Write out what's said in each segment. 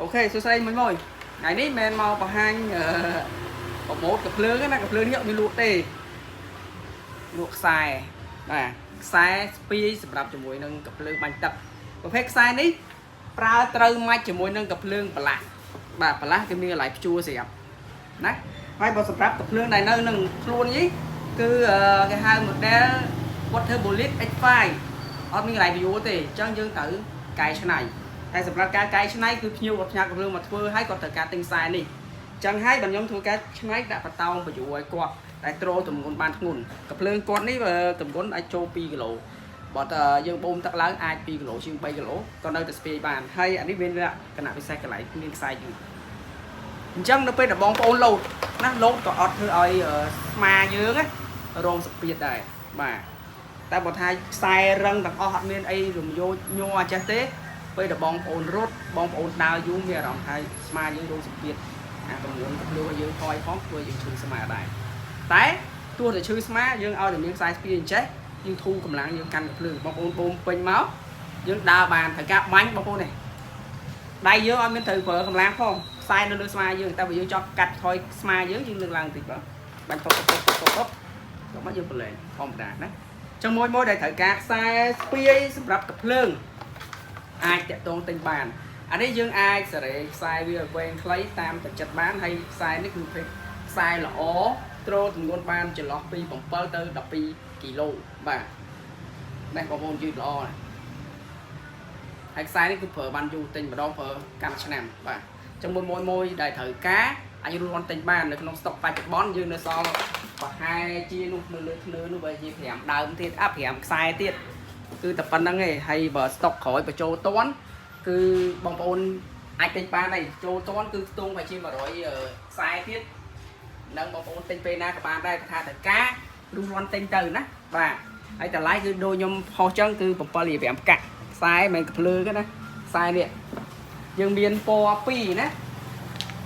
OK សួស្តីមួយមួយថ្ងៃនេះមែនមកបង្ហាញpromote កាំភ្លើងណាកាំភ្លើងនេះអត់មានលក់ទេលក់ខ្សែបាទខ្សែស្ពាយសម្រាប់ជាមួយនឹងកាំភ្លើងបាញ់ទឹកប្រភេទខ្សែនេះប្រើត្រូវម៉ាច់ជាមួយនឹងកាំភ្លើងប្រឡាស់បាទប្រឡាស់គឺមានកន្លែងព្យួរស្រាប់ណាហើយបើសម្រាប់កាំភ្លើងដែលនៅនឹងខ្លួននេះគឺគេហៅ model Water Bullet X5 អត់មានកន្លែងព្យួរទេអញ្ចឹងយើងត្រូវកែច្នៃតែសម្រាប់ការកែច្នៃគឺភ្ញៀវគាត់ផ្ញើកាំភ្លើងមកធ្វើហើយគាត់ត្រូវការទិញខ្សែនេះអញ្ចឹងហើយបើខ្ញុំធ្វើការច្នៃដាក់បតោងព្យួរឲ្យគាត់តែទ្រទម្ងន់បានធ្ងន់កាំភ្លើងគាត់នេះបើទម្ងន់អាចចូល2គីឡូបើតើយើងបូមទឹកឡើងអាច2គីឡូជាង3គីឡូក៏នៅតែស្ពាយបានហើយអានេះមានលក្ខណៈពិសេសកន្លែងមានខ្សែយឺតអញ្ចឹងនៅពេលដែលបងប្អូនលោតណាលោតក៏អត់ធ្វើឲ្យស្មាយើងណារងសពាតដែរបាទ តែបើថាខ្សែរឹងទាំងអស់អត់មានអីរំយោជញ័រចេះទេពេលដែលបងប្អូនរត់បងប្អូនដើរយូរមានអារម្មណ៍ថាស្មាយើងរងសម្ពាធអាទម្ងន់កាំភ្លើងឲ្យយើងថយផងធ្វើឲ្យយើងឈឺស្មាដែរតែទោះតែឈឺស្មាយើងឲ្យតែមានខ្សែស្ពាយអញ្ចេះយើងធូរកម្លាំងយើងកាន់កាំភ្លើងបងប្អូនបូមពេញមកយើងដើរបានត្រូវការបាញ់បងប្អូននេះដៃយើងអត់មានត្រូវប្រើកម្លាំងផងខ្សែនៅលើស្មាយើងតែបើយើងចង់កាត់ថយស្មាយើងយើងលើកឡើងបន្តិចបាទបាញ់ពុកពុកពុកពុកពុកដល់មកយើងប្រឡែងធម្មតាណា ចឹងមួយមួយដែលត្រូវការខ្សែស្ពាយសម្រាប់កាំភ្លើងអាចតាក់ទងទិញបានអានេះយើងអាចសេរីខ្សែវាឲ្យវែងខ្លីតាមតែចិត្តបានហើយខ្សែនេះគឺភេទខ្សែល្អទ្រទម្ងន់បានចន្លោះពី7ទៅ12គីឡូបាទនេះបងប្អូនយឺតល្អណាស់ហើយខ្សែនេះគឺប្រើបានយូរទិញម្ដងប្រើកាន់ឆ្នាំបាទចឹងមួយមួយមួយដែលត្រូវការអាចរួចរាន់ទិញបាននៅក្នុងស្តុកបច្ចុប្បន្នយើងនៅសល់ប្រហែលជានោះនៅលើធ្នើនោះបើជា5ដើមទៀតអា5ខ្សែទៀតគឺតែប៉ុណ្្នឹងឯងហើយបើស្តុកក្រោយបញ្ចូលតន់គឺបងប្អូនអាចទិញបានហើយចូលតន់គឺខ្ទង់ប្រហែលជា100ខ្សែទៀតនឹងបងប្អូនទិញពេលណាក៏បានដែរថាត្រូវការរួចរាន់ទិញទៅណាបាទហើយតម្លៃគឺដូចខ្ញុំផុសចឹងគឺ7រៀល5កាក់ខ្សែមិនមែនកាំភ្លើងទេណាខ្សែនេះយើងមានពណ៌2ណា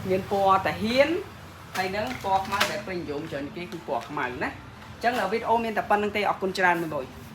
មានពណ៌តាហ៊ានហើយនឹងពណ៌ខ្មៅដែលពេញនិយមច្រើនគេគឺពណ៌ខ្មៅណាអញ្ចឹងវីដេអូមានតែប៉ុណ្្នឹងទេអរគុណច្រើនមួយមួយ។